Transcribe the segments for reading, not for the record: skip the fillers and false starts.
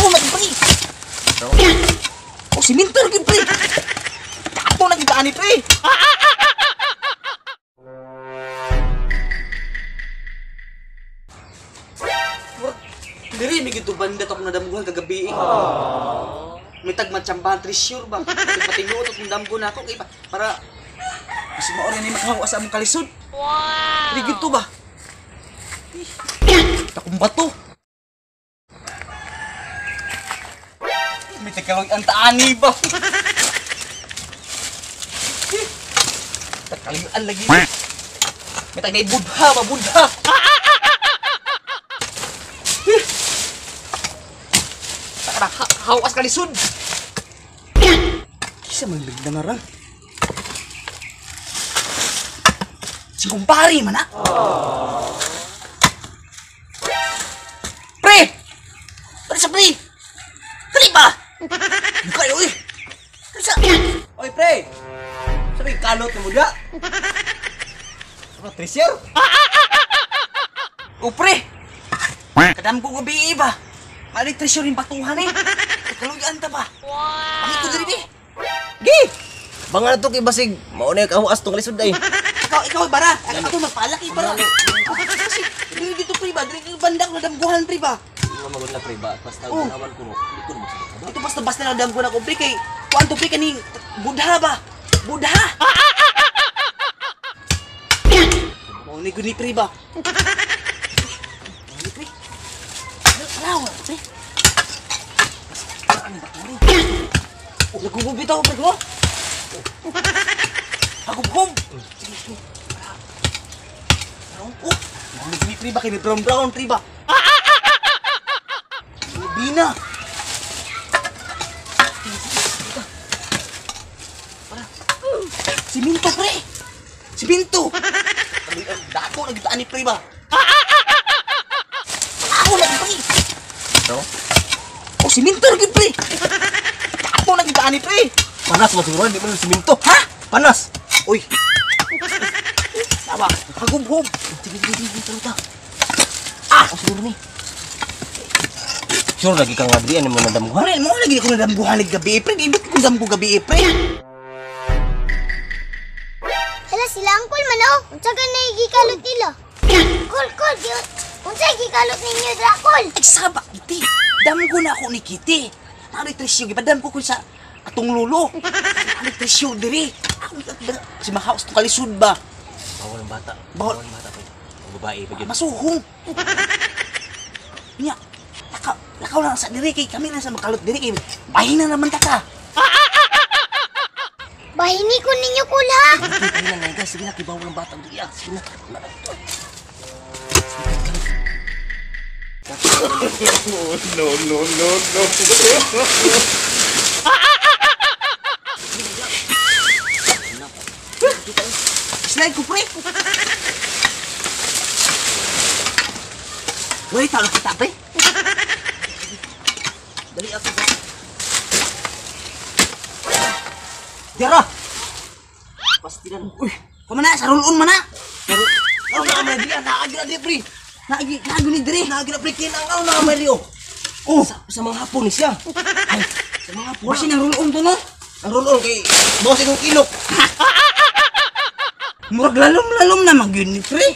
Ako na pre. Oh, siminto lagi pre. Kato na kita ani pre. Diri mi gito banda to akong nadamguhan kagabi eh. May tagmatsambahan treasure ba? Patinuot akong damgo na ako kay para mas maori ni makahawa sa among kalisod. Wow. Diri gito ba? Takong bato. May tagaloy ang taani ba? Takalian lagi. May tag na budha ba budha. Hawas kalisod. Kisa man bigla na rang. Si kumpare man ah. Pre! Pre sa pre! Pre ba? Kayo eh! Pre sa... Oy pre! Sabi kalot na muda? Ano, treasure? O pre! Kadam ko gabi ba? Mali treasure yung batuhan eh. Kaluyan ta ba? Wow! Bakit ko diri be? Gi! Banga na to kay basig. Mauna yung kahuas tong lisod ay. Ikaw bara. Ako magpalaki bara. Kasi diri dito pre ba? Diri banda ko nadamguhan pre ba? Nga magod na pre ba? Basta ganawan ko no. Di ko mo. Ito basta nadamguhan ako pre kay kuan to pre kaning Buddha ba? Buddha. Mao ni guni pre ba? Mao ni pre. Alaw, pre. Oh, nagugub bitaw pre ko. Hagubhub. Sige, sige. Oh, mao ni pre ba kay brown brown pre ba? Bina. Para. Siminto pre. Siminto. Dako na gid ani pre ba? Ako na pre. Oh, siminto lagi pre. Dako na gid ani pre. Panas mo siguro, di man siminto. Ha? Panas. Uy. Sawa, hagubhub. Sige, sige, sige, ta. Ah, oh, siguro ni. Sure lagi kang ngadrian mo nadamguhan. Pre, mo lagi ko nadamguhan lig gabi pre. Di ko damgo gabi pre. Hala sila angkol man oh. Unsa ganay gikalot nila? Kol kol, unsa gikalot ninyo dra kol? Ay saba iti. Damgo na ako ni Kitty. Naay tresyo gipadam ko kun sa atong lolo. Naay tresyo diri. Ako si mahaos to kalisod ba. Bawal ang bata. Bawal ang bata pre. Ang babae pa gyud. Masuhong. Nya. Lakaw lang sa diri kay kami na sa makalot diri kay bahina naman ta ka. Bahini ko ninyo kol ha. Sige na guys, sige na kay bawal ang bata diri. Sige na. No, no, no, no. Slide ko pre. Wait, talo kita pre. Dali ako. Dira. Pastilan. Uy, kumana sa rulon man na. Ano na may diri naagi na diri pre. Naagi, naagi ni diri. Naagi na pre kinang na may diri. Oh, sa mga hapon ni siya. Ay, sa mga hapon. Wasi nang rulon to no. Ang rulon kay boss imong ilok. Murag lalom-lalom na magyud ni pre.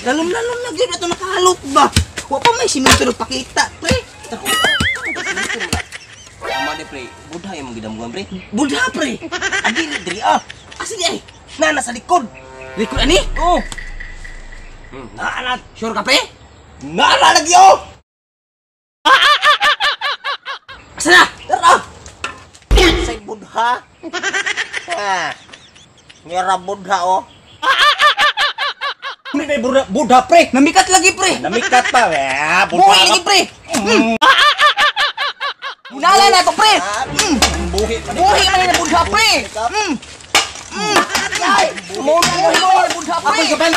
Lalom-lalom na gyud ato nakahalot ba. Wa pa may siminto na pakita pre. Tama di pre, Buddha imong gidamguhan pre. Buddha pre. Adili diri ah. Asa di ay? Na nasa likod. Likod ani? Oh. Naa na. Sure ka pre? Naa na lagi oh. Asa na? Tara. Say Buddha. Ha. Ngera Buddha oh. Ini may Buddha pre. Namikat lagi pre. Namikat pa. Eh, Buddha. Buhi lagi pre. Munala na to pre. Buhi pa. Buhi man na Buddha pre. Ay, buhi man na Buddha pre. Ako gabal.